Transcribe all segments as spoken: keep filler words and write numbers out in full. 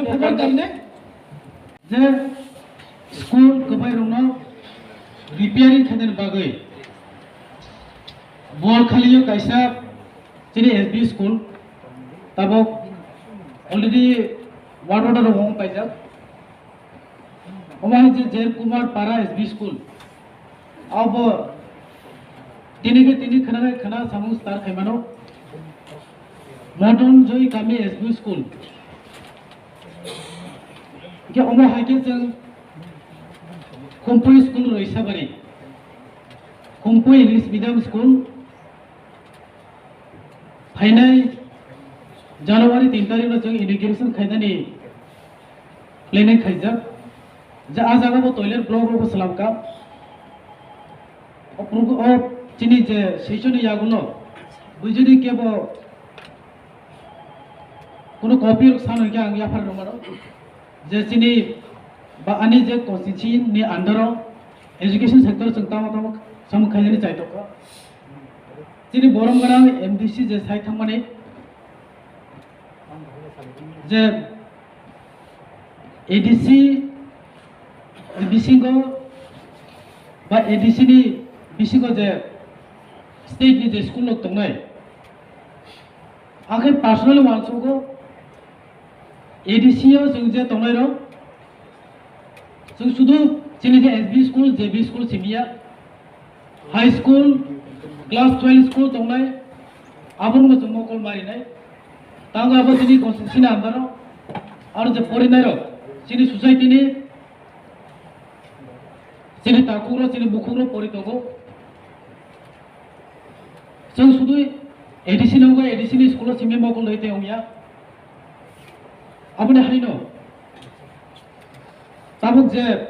Khobor karinai je school kwbai rokno repairing khainani bagwi bol khaliyo kaisa chini S B school tabok already work order rok paijak. Omo hai je J R Kumar Para S B school. Abo tini ke tini khana ke khana samung star khai mano. Modern Joy Kami S B school. Ke omo hai ke chwng Khumpui school Roisabari. Khumpui English medium school. Phainai January tin tarikh no chwng inauguration khainani planning khaijak. Je a jaga bo toilet block rok bo slam ka. O progo-, o chini je session ni yagulo bujidi kebo kono copy rok sano hingke ang yaphar rwmano. Je chini ba ani je constituency ni under o education sector chwng tamo tamo samung khainani chai tongkha. Chini borom gwnang M D C je sai thangmani je A D C bisingo ba A D C ni bisingo je state ni je school rok tongnai, akhe personally uansukgo A D C o chwng je tongnai rok, chwng sudu chini je S B school, J B school simiya, high school, class twelve school tongnai, abono chwng mokol marinai. Tango abo chini constituency ni under o, aro je porinai rok, chini society ni, chini takhuk rok, chini bukhuk rok pori tongo. Chwng sudu A D C nangwi A D C ni school o simi mokol dai tei wngya. Aboni haino tabuk je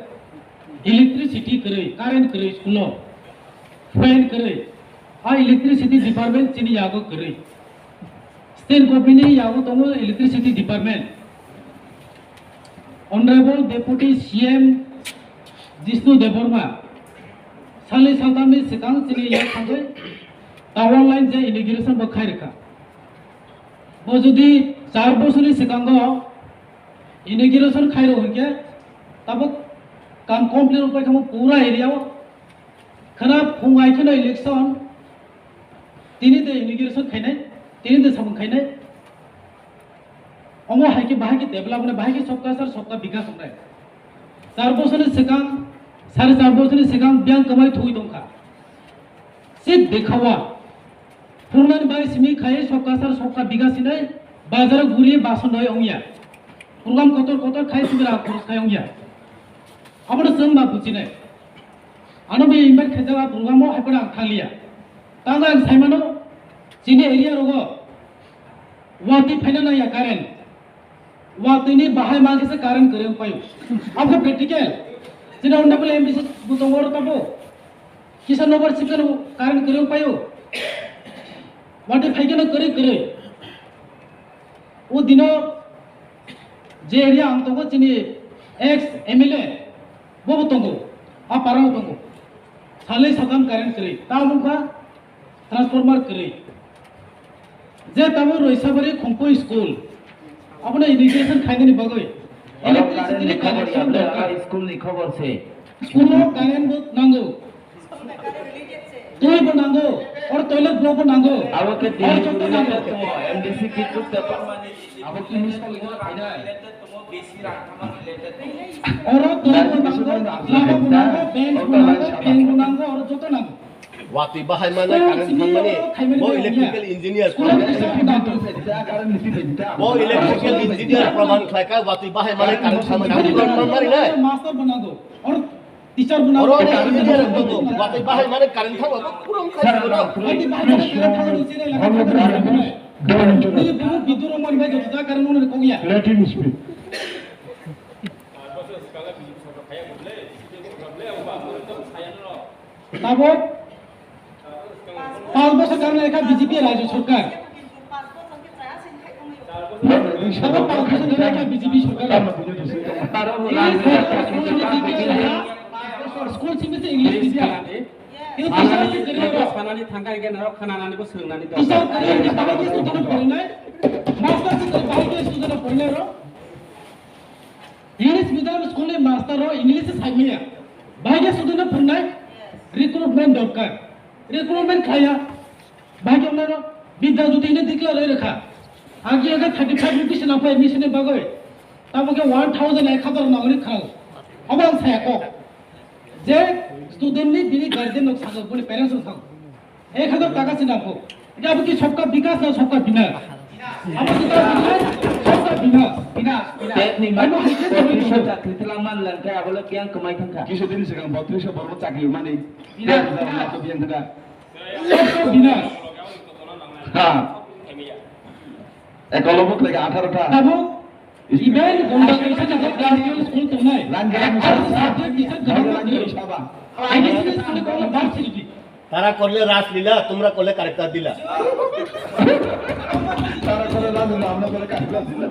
electricity kwrwi, current kwrwi school o, fan kwrwi, a electricity department chini yago kwrwi. State government ni yago tongo electricity department. Honorable Deputy C M Jishnu Debbarma sali saltamni swkang chini yak thangwi tower line je inauguration bo khai rwkha. Bo jodi char bosorni swkango inauguration khai rw hinkhe tabuk kam complete rw pai thangma pura area o khana phung hai kheno election tini de inauguration khainai, tini de samung khainai. Omo hai khe bahai khe develop wngnai, bahai khe sabka sath sabka bikas wngnai. Char bosorni swkang, sare char bosorni swkang biyang kwmai thwi tongkha. Chik dekhawa. Phungnani bai simi khai sabka sath sabka bikas hinai bazar guri bason doi ongya. Program kotor kotor khai simi rang khorok khai ongya. Abono chwng ba bujinai. Ano bai invite khaijak a program o hai phano ang thangliya. Tamo ang saimano chini area rogo watwi phaina nangya current. Watwi ni bahai mankhe se current kwrwi wng paio. Abo practical. Chini honorable M D C bo tongo oro tabo. Kisa nobar sikano current kwrwi wng paio. Watwi phaikhe no kwrwi kwrwi. O dino je area ang tongo chini ex M L A bobo tongo. A parao tongo. Salai satam current kwrwi. Tamo wngkha transformer kwrwi. Je tabuk Roisabari Khumpui school, abono inauguration khainani bagwi electricity ni connection dorkar. School ni khobor se. School o current bo nango. Twi bo nango, or toilet block bo nango. Abo khe or joto nango. M D C kitu tepan mani. Abo ki miss call ino khainai. Oro twi bo nango, lama bo nango, bench bo nango, fan bo nango, or joto nango. Watwi bahai mane current thangmani, bo electrical engineer, bo electrical engineer proman khlaika, watwi bahai mane current thangmani, ang proman mari nai. Master bo nango, or teacher bo nango. Oro engineer bo, watwi bahai mane current thangma, bo kurang khai. Watwi bahai mane current thangma, nini elaka thangma. Nini buhuk biduro mani bai joto jaga current nuna kogya. Let him speak. Tabuk Panch bosor karwi naikha B J P rajya sarkar. Abo panch bosor karwi naikha B J P sarkar. English medium school simi se English medium. Kintu teacher se kwrwi ro. Sanani thangkha hingke norok khananani bo swrwngnani dor. Teacher kwrwi hingke bahai khe student no phorinai. Master se kwrwi bahai khe student no phorinai ro. English medium school ni master rok English se sai maya. Bahai khe student no phwrwngnai recruitment dorkar. Recruitment khlaiya. Bahai khe wngnai rok Bidya Jyoti hwnwi declare rwi rwkha. Agi age thirty five rupees nang phai admission ni bagwi. Tamo khe one thousand ek hazar nangwi khwrang. Obo ang saya kok. Je student ni bini guardian rok sango, bini parents rok sango. Ek hazar taka se nangkho. Abo ki sabka bikas na sabka binas? Abo ki sabka binas, binas, binas. Abo hai je botris chakri tela man lang kha, abo le kiyang kamai thang kha. Kisa din segang botris borok chakri mani. Binas, binas. Sabka binas. Ha. Ekolo bok lagi atharo ta. Abo Even Gonda Kaisa ni class twelve school tongnai. Line jalan. Aro subject teacher jalan lagi. Line jalan. Ini sini school ko bar sini. তারা করলে রাসলীলা, তোমরা করলে কারেক্টার দিলা। তারা করে রাসলীলা, আমরা করে কারেক্টার দিলা।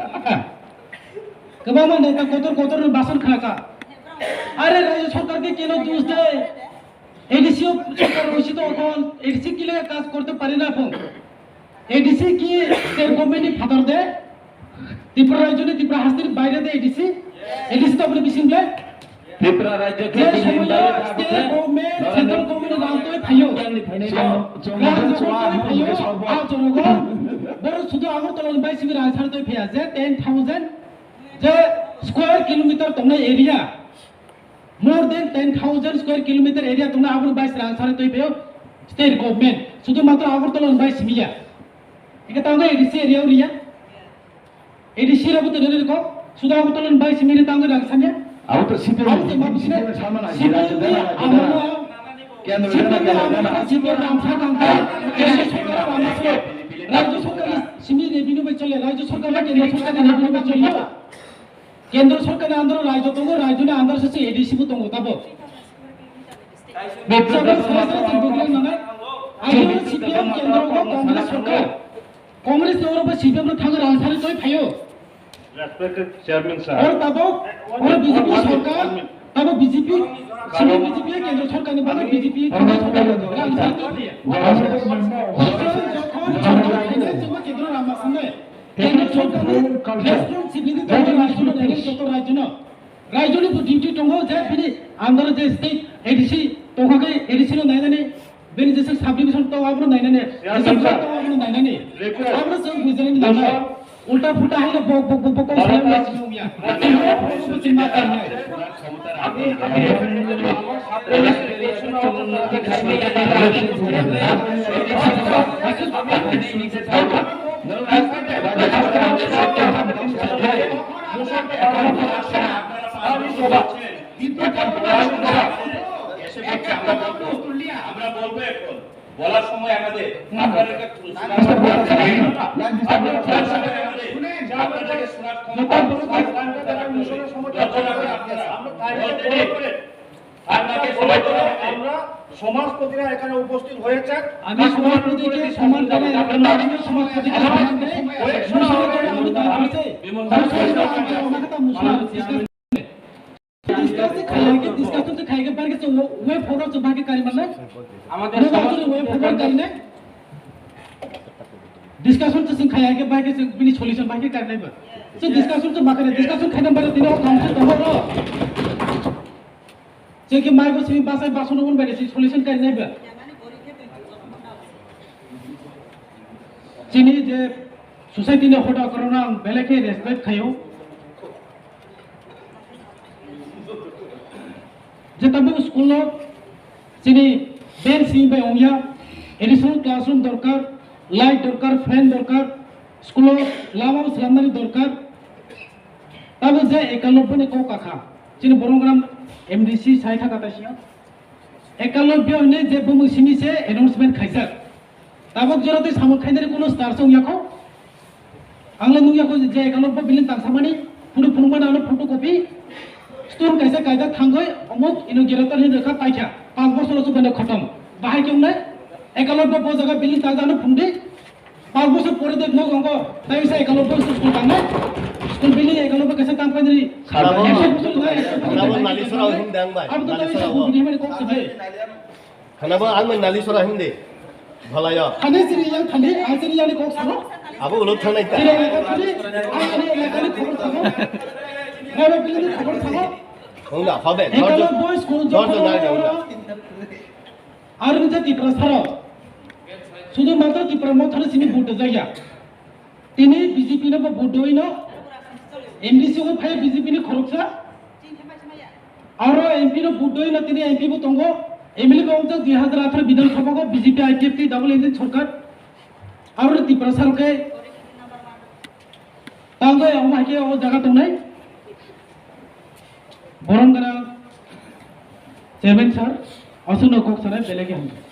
Kwbangma neta kotor kotor ni bason khna kha. Are rajya sarkar ke keno dos de? ADC ও সরকার রয়েছে তো এখন এডিসি কি লেগে কাজ করতে পারে না এখন? এডিসি কি স্টেট গভর্নমেন্ট ফাদার দেয়? ত্রিপুরা রাজ্য নিয়ে ত্রিপুরা হাস্তির বাইরে দেয় এডিসি? এডিসি তো আপনি বিশিং বলে? Tripura rajyo khe যে সময় স্টেট গভর্নমেন্ট সেন্ট্রাল গভর্নমেন্ট রাজত্ব থাইও, রাজত্ব থাইও, আর জনগণ বড় শুধু আগরতলা বাইশ রাজধানী তো ফেয়া যে টেন থাউজেন্ড যে স্কোয়ার কিলোমিটার তোমার area More than ten thousand square kilometer area tongna aboni bai srang sari twi phaio state government. Sudhu matro Agartala ni bai simiya. Ike tango A D C area uriya. A D C rabo twi rere ko. Sudhu Agartala ni bai simi re tango rang sanya. Abo to C P M, Abo to ma C P M bisina. Sama na, C P M ni amano. Kendra C P M ni amano, C P M ni amsa tangka. Kendra sarkar amsa. Rajya sarkar ni simi revenue bai chole. Rajya sarkar ni kendra sarkar ni revenue bai chole. Kendra sarkar ni under o rajyo tongo, rajyo ni under o se A D C bo tongo tabo. Sabha sara sara tong bugre nanai. Ayo C P M kendra o Congress sarkar. Congress ni oro bo C P M no thango rang sari toi phaio. Respected Chairman sir. Or tabo, or B J P sarkar, tabo B J P, sini B J P kendra sarkar ni bagwi B J P thango sarkar rang sari toi phaio. Jokhon kendra rama sanai. Kendra sarkar ni responsibility tongo rajyo no, joto rajyo no. Rajyo ni bo duty tongo je bini under je state A D C tongkha khe A D C no nainani, bini jesa subdivision tongo abono nainani, jesa block tongo abono nainani. Abono chwng bujinani nangnai. Ulta pulta haino bok bok bok bok kok sai ma chini ya. Chini ma chini ya. আমরা বলবো এখন, বলার সময় আমাদের আপনারা একটা আপনারা বলার সময় আমাদের আপনাদেরকে শোনার ক্ষমতা আছে। যখন আপনারা already আপনাকে সবাই তো আমরা সমাজপতিরা এখানে উপস্থিত হয়েছেন। আমি সমাজপতিকে সম্মান জানাই, আমি সমাজপতিকে সম্মান জানাই। আমি দাঁড়িয়ে আছি। Discuss khai ke, discussion khai ke, bar ke se way forward se baki kari mana? আমাদের সমাজ way forward kari na? Discussion se khai ke, bar ke se bini solution baki kari na ba? Se discussion se makare, discussion khai na bare dino kam se dobo ro. Je ke mai bo simi basai basono un bare se solution kari nai ba. Chini je society ni hoda korona ang belai khe respect khayo. Je tabuk school no chini bench simi bai ongya, additional classroom dorkar, light dorkar, fan dorkar, school o lama bo slamnani dorkar. Tabuk je Ekalobbyo ni kok kakha, chini Borongram M D C sai thaka taisio. Ekalobbyo hinwi je bumung simi se announcement khaijak. Tabuk jora tei samung khainani kuno star se wngya kho. Ang le nungya kho je Ekalobbyo building tangsamani, phuru phunukmani ano photocopy, stone kaisa kaijak thangwi omuk inaugurator hinwi rwkha paikha. Panch bochor o chubano khotom. Bahai khe wngnai Ekalobbyo bo jaga building tangjak ano phunukdi. Panch bochor pore de nok rongo, tai bisa Ekalobbyo school tangnai. School building Ekalobbyo kaisa tang painani. Khana bo, ekso bochor nai, ekso bochor khana bo nai. Nalisora him dang bai. Abo to nalisora. Nalisora him dang bai kok se bai. Khana bo ang nalisora him de. Bhalaya. Khani siri yang khani, ang siri yang ni kok sa. Abo ulo thangnai ta. Siri yang khani, ang ani yang khani khobor sa. Oro bini khobor sabo. Hwnla, hobe, Ekalo dhorjo, boys kun dhorjo jokho nai, hwnla. Aro nija Tipra saro. Sudu matro Tipra mothano sini vote jakya. Tini B J P no bo vote doi no. M D C o phai B J P ni khoroksa. Aro M P no vote doi no tini M P bo tongo. M L A bo wngjak dui hazar atharo Bidhan Sabha o B J P I P F T double engine sorkar. Aro Tipra saro khe Tangwi ang hai khe o jaga tongnai. Borom gwnang chairman sir, aswkno kok sanai belai khe hamjak.